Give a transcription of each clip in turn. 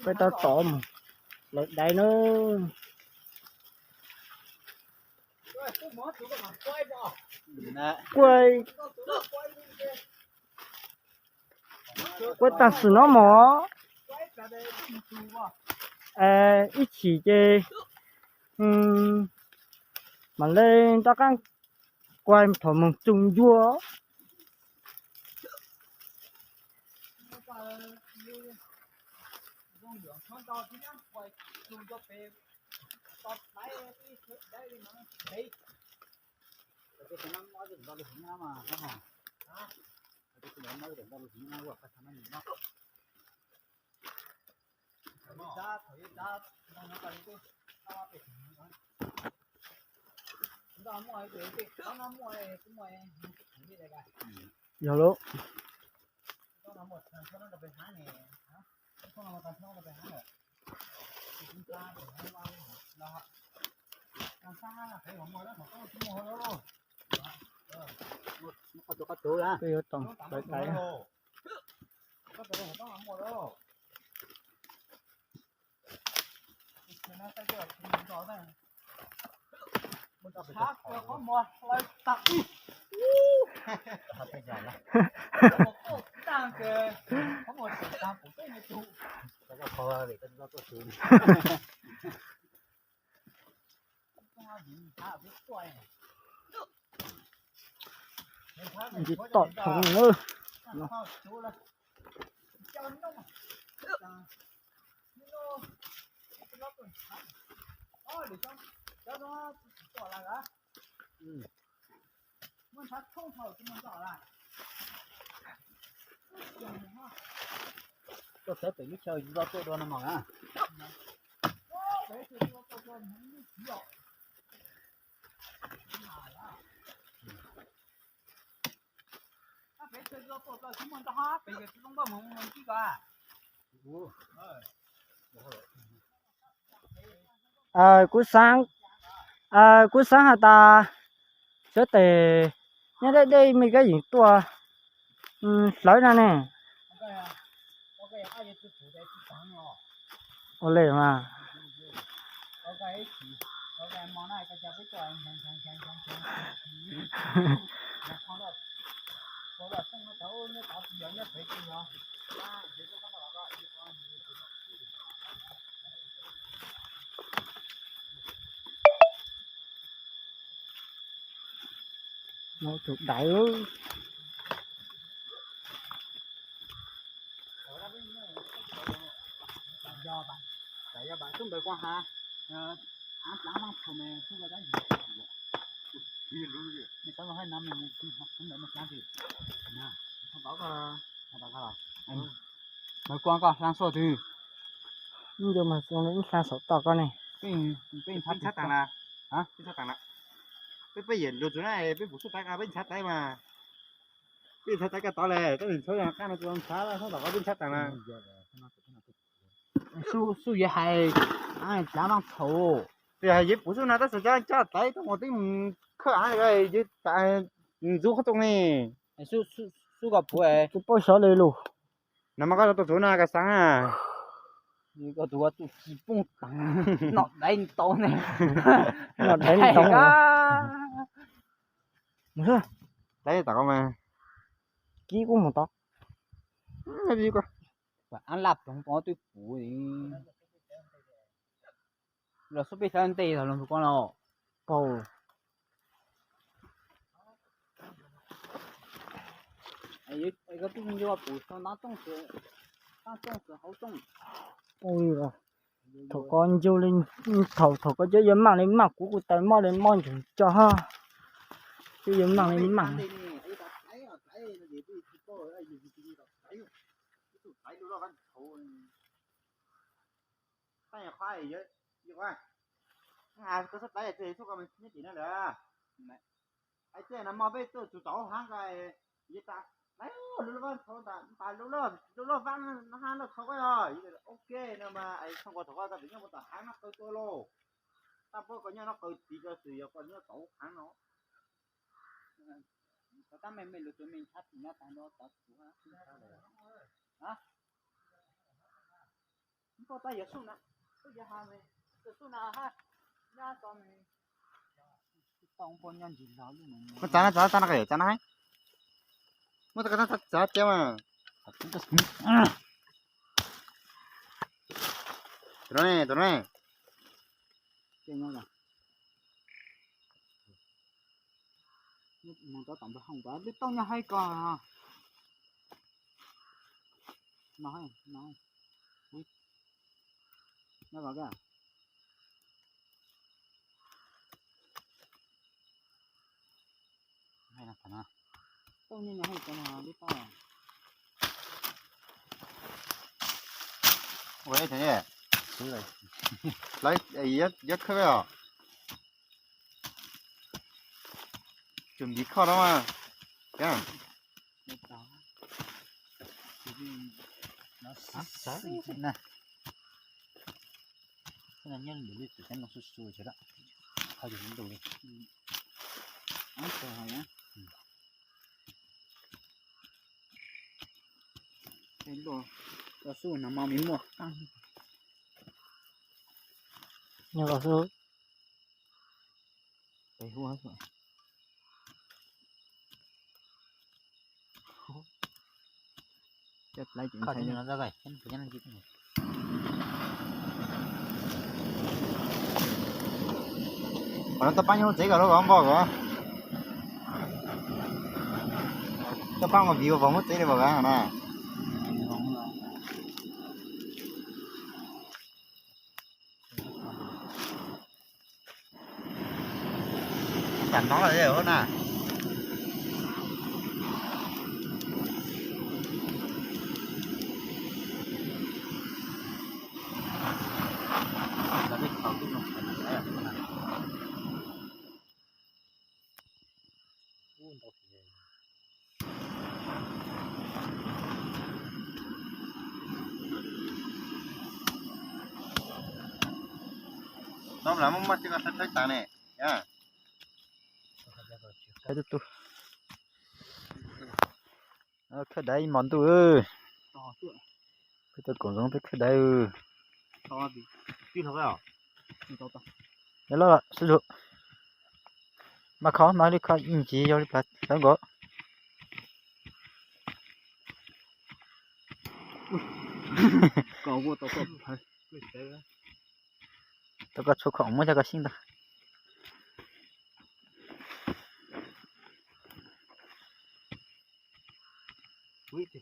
Peb tab tom mus lawm daiv na. Kuaj, kuaj tag sim no mog. Ib chim ces mam li rov qab kuaj thaum moos tsuj ncua. Yog lub. Twb yuav tau lawv dais. Ntsis tom thoov na. Tuaj sawv pem lub chaw yus tau tuaj dua no mas. Kuv xaav, kuv xaav has tas sawv tes nyob deb deb me kab yeem tuaj hlawv no ne. Ua li mas. No tus daiv. Mawv Kuab, koj hla xuaj twg? Ib ncu Mawv Kuab ib hla saum toj koj ne. Peb tshab taag na. Peb, peb yeem lug txug na, peb puv xuj taiv, peb tshab taiv mas. Peb tshab taiv koj tod le, koj tshab qaab no tsis tshab, tshab tom koj peb tshab taag na. Xub yuav hais, dlav vaaj txhaum. Yog yawg puv xuj no tab sis cov taiv tuaj mus twb mus khawb av, yawg ntxuv qhov rooj ne. Xub koj puv, tsis paub xyov li lug. No mas koj tuaj txug no koj xaav. Koj tus ua txuj ci poob taag, noj daiv ntau ne. Noj daiv ntau. Daiv tom koj mas. Kib kuj mus tod. Ab laj ploog pov twb puv li. Los xub peb hlawv ntej los lug ko los. Paug. Koj twb ncu puv tau ntav rooj xwb, taab rooj xwb hauv rooj. Thaum koj ncu li, thaum, thaum koj cov yuav maaj li maaj, kuv kuj tau mob li mob ntsuag tso hab. Cov yuav maaj li maaj. Hais tias no mog peb tuaj txug tom haav ko, yog tas lub lub vaab txhau tas, tas lub lub vaab no hab lub txhau ko, ok no mas txhob nkaus thaum ko tas pem nyob mus tom haav no qw tuaj lauj. Poj koj nyob no qw tiv ko xwb yog koj nyob tau qhov no. Tab me me lus tus me ntshav tim no tag nrho tod kuv. Muab txav na, txav na, txav na, txav na, txav na, muab txav txav txav txav mas. Tus no ne, tus no ne. Mus tau tom npawg Hoo tod lub tauj nyob haib ko. No, no, nyob ko. Tauj nyob haib ko no lub tauj. Ua, lawv yuav khawb os. Tsuas npiv khoj no mas. Luaj, koj xub no mas me muaj qeej. Nyob koj xub. Peb hu. Qhov no toj pab nyob hauv tsev kom lub vauv npog kom. Toj pab npog viv ua vauv muab tsev li vauv na. Tam no lawm na. No las muaj maj tib ko thaib thaib tas ne. Khawb daiv ib hmos ntuj. Peb tau koom zoo peb khawb daiv. Loj loj sib zug. Mas kho mas li kho ib ntsis yog li plas hlawv nkaus. Tau koj tshuav khoom muab coj koj sib ntag. Koj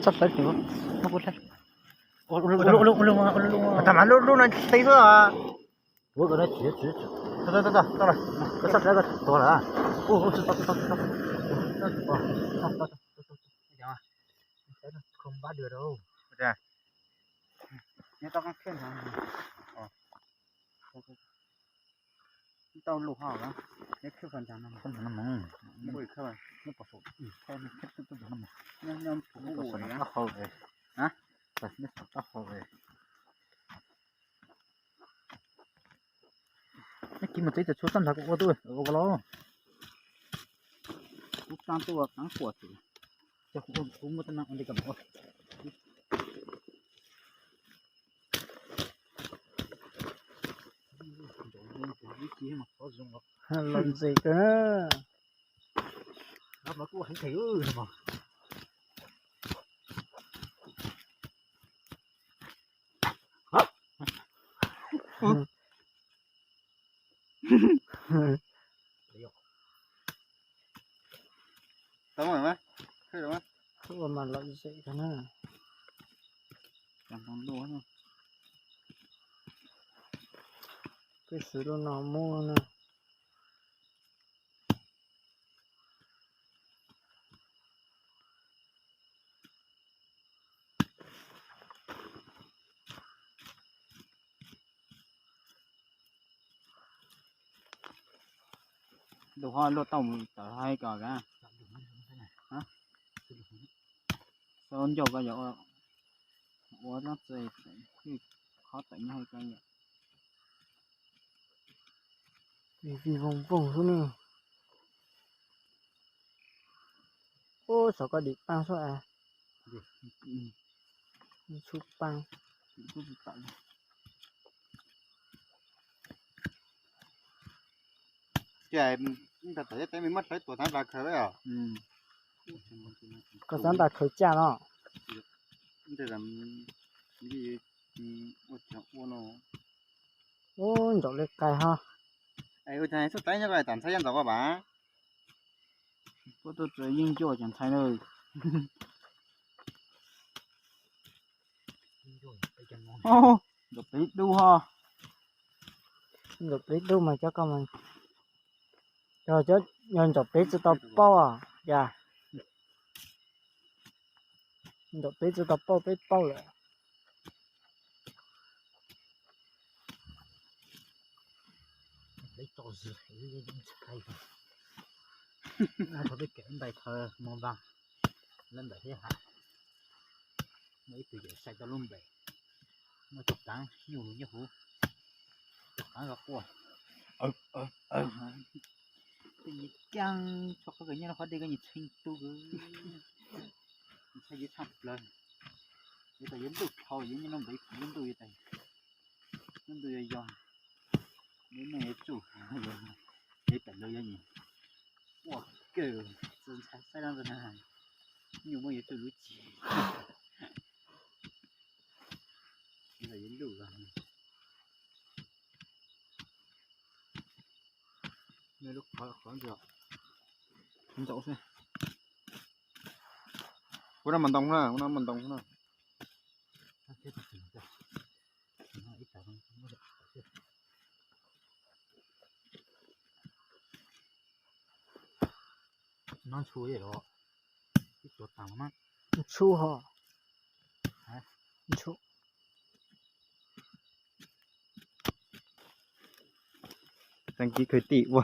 txhob hlawv, muab kuv hlawv. Tam mas lub lub no hlawv xwb. Koj txhob hlawv, koj tuag lawm. Tau lus ho, neb khawb qhov ntawd no, neb pom saum, neb pom saum taub hau, neb pom saum taub hau. Neb kiv mus tsev, txhua txhua txoj nrad kuv ua tuaj ua los. Kuv kab tuaj kab quas xwb, ces kuv muaj tau no ua li kam ua. Los ntxim kawg. Ua mas lom zem no na. Peb xwv lub no muab na. Lub ho luaj tau mus tawm hais ko ka. Xav ncauj ko yog ua lub txej khov tawm nyob hais ko yom. Vij vij voog voog xwb ne. Ub, saum ko dim paaj xwb as. Tshub paaj. Ces tawm teb me muab hlawv tuam txhaav tas khaws os. Koj txhaav tas khaws caj no. Ua no. Ub, ntsaum li qais ho. Ua cas xub taib nyob ko tas ntxhais yaj ntxaum ko vas. Puab tuaj txawm yeej cuaj cov ntxhais na. Ntsaum peb dub ho. Ntsaum peb dub mas cov ko mas, yog ntsaum peb tsis tau paub yog. Ntsaum peb tsis tau paub, peb paub lawm. Peb tso zis, peb kem ntais thawv mos npas, lawv ntawm thiab has. Muaj ib tug yawm sai tau lub npe, muaj tus kaav nyuj lug nyob huv, tus kaav zog quaj. Tej nyias caaj tso qhov kws nyob rau qhov dej koj nyias tshee tu kws ntshai yuav tshaj plawg. Yuav tas yuav ntuj dhau yuav nyob lub npe lub ntuj yuav tas, lub ntuj yuav yog, yuav neeg yuav tsuj, yuav tas lawv yuav nyias quaj kawg, txawm ntshai saib dab ntawd na, nyuj muab yuav tsuj lub cim. Yuav luj, lub qhov qhov ntawd ntsaum xwb. Ua no mas ntoo na, ua no mas ntoo na. No ntshua los, ib tuav tas mas ntshua ho. Ntshua. Tag kis khaws tim ua.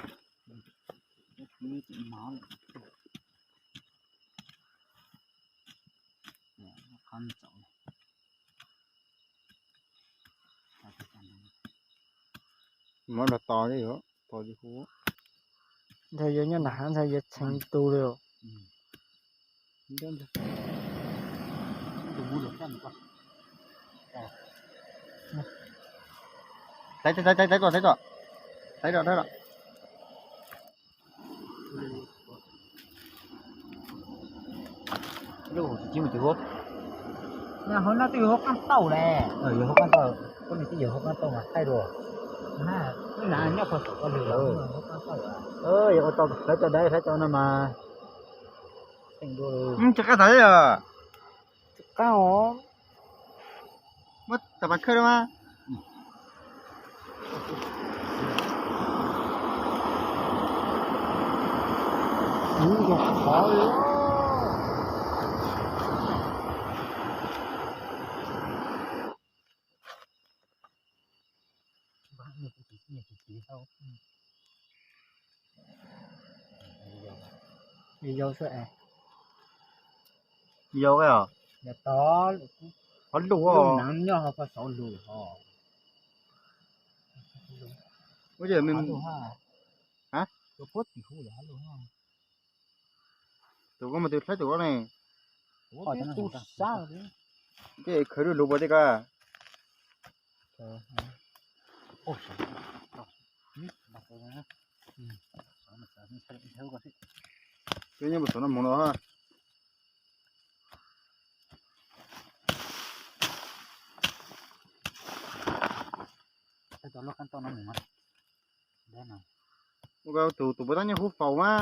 Muab los tos, tos hu. Ntshai yuav nyob nram hav ntshai yuav tshee tu li. Thaij, thaij, thaij, thaij, thaij, thaij, thaij. Hauv no twb yog hauv qaab tauj le. Yog hauv qaab tauj, koj ne twb yog hauv qaab tauj mas thaij dua. Nyob qhov saum koj lwg, hauv qaab tauj. Yog ua tau hlawv tau dai hlawv tau no mas. Tsis qab thaij os. Tsis qab os. Muab tas pas khawb rau mas. Yau xwb es. Yau os. Qhov lug, nyob hauv koj saud lug os. Ua cas me, ha, tus koj mas tus hlawv tus koj ne. Tej khawv lug lug puas tej ko. Peb nyob puas saum no mus no. Ua tus tus puas tab nyob huv faus mas.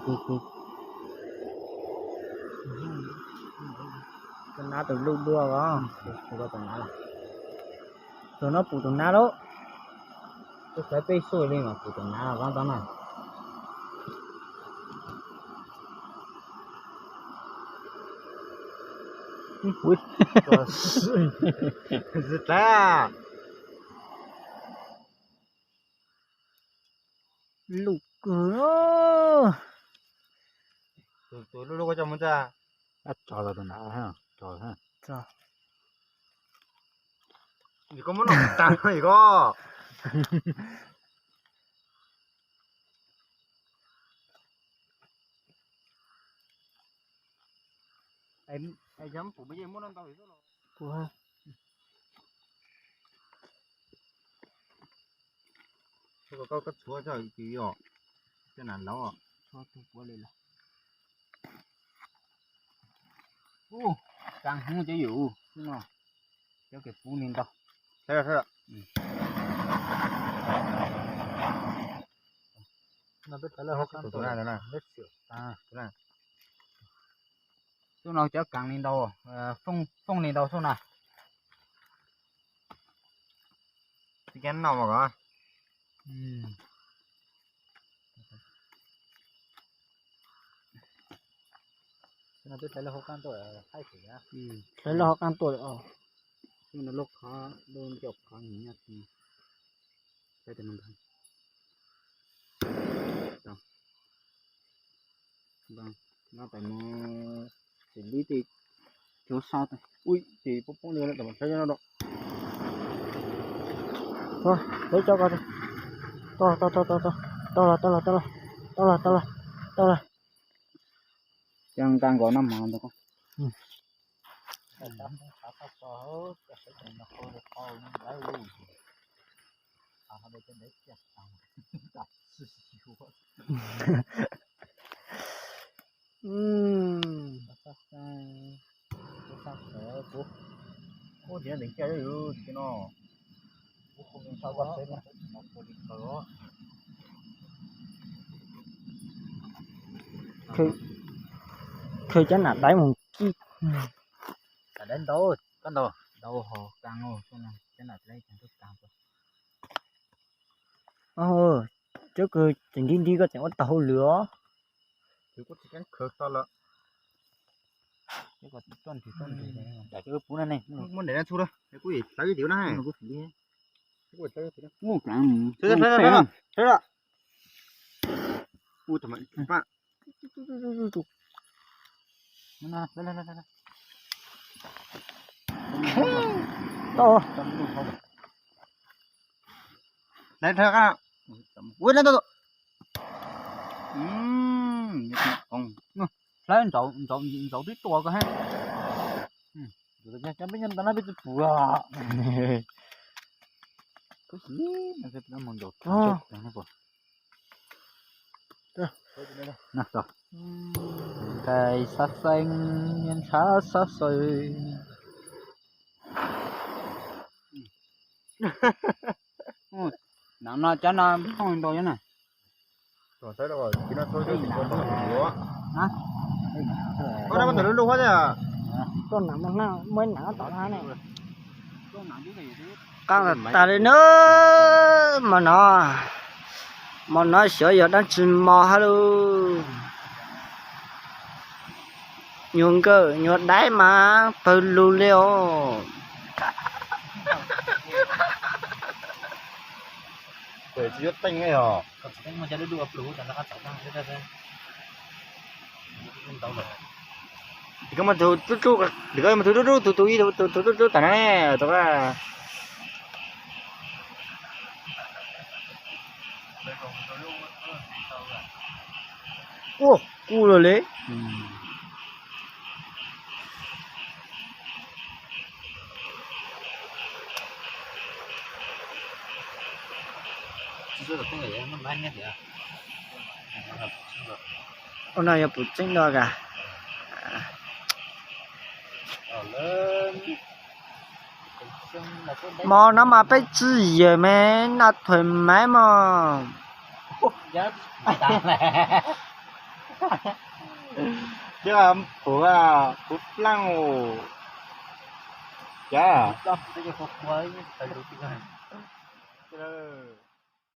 Tus nab tus luj dua os. Tus no pum tus nab lauj. Twb xav peb xub li mas pum tus nab vab tau na. Ui, tag. Lus kawg. Tus lub lub koj coj mus ntag. Tso los tus nab, tso. Koj muab noj tag no ko. Yog pum me yeej muab noj ntau li xwb los. Koj tshuav coj ib os, coj nas laub os. Tshuav tus puav li los. Ub, tsaa hwv cov yus no, cov kev pub ni ntau. Xub no cov kaas li ntau, fooj li ntau xub na. Tsis noj mas ko. Hlawv lub hauv qab tuaj os. Nqa pais mus xws li tej cuav so, ui, ces poob poob li lawm, tab sis no, tau tau tau tau, tau los tau los tau los tau los tau los tau los. Ces nqa nkaus no mas ntag. Khaws cov nam daiv mus kib. Nam daiv ntau, koj ntau, ntau hos kaas, cov nam daiv tuaj kaas. Cov kws tseem nti nti koj tseem ua tau hauj lwm os. Muab nrem na txhua, kuv hlawv ib tim na. Hlawv ntsaum ntsaum twb tua ko he. Cov peb nyob ntawm no peb twb pum os. Kuv sim mus ntsaum. Nqaij sab xeeb, ntshav sab xeeb. Hnav no cov no phooj ntau nyob na. Qab tas tas li na, hmo no, hmo no xyov yog dab tsi hmo hab lauj. Nyuag nkawm nyuag daib mas pawg lug li os. Koj muab tus, koj muab tus dub dub, tus tus ib, tus tus dub dub tas na, tus Ua kuj lawm li. Ua no yog puv tseeb dua kas. Hmo no mas peb tsis yawm me noj thuam maiv mog. Puv, puv plaaj os. Cas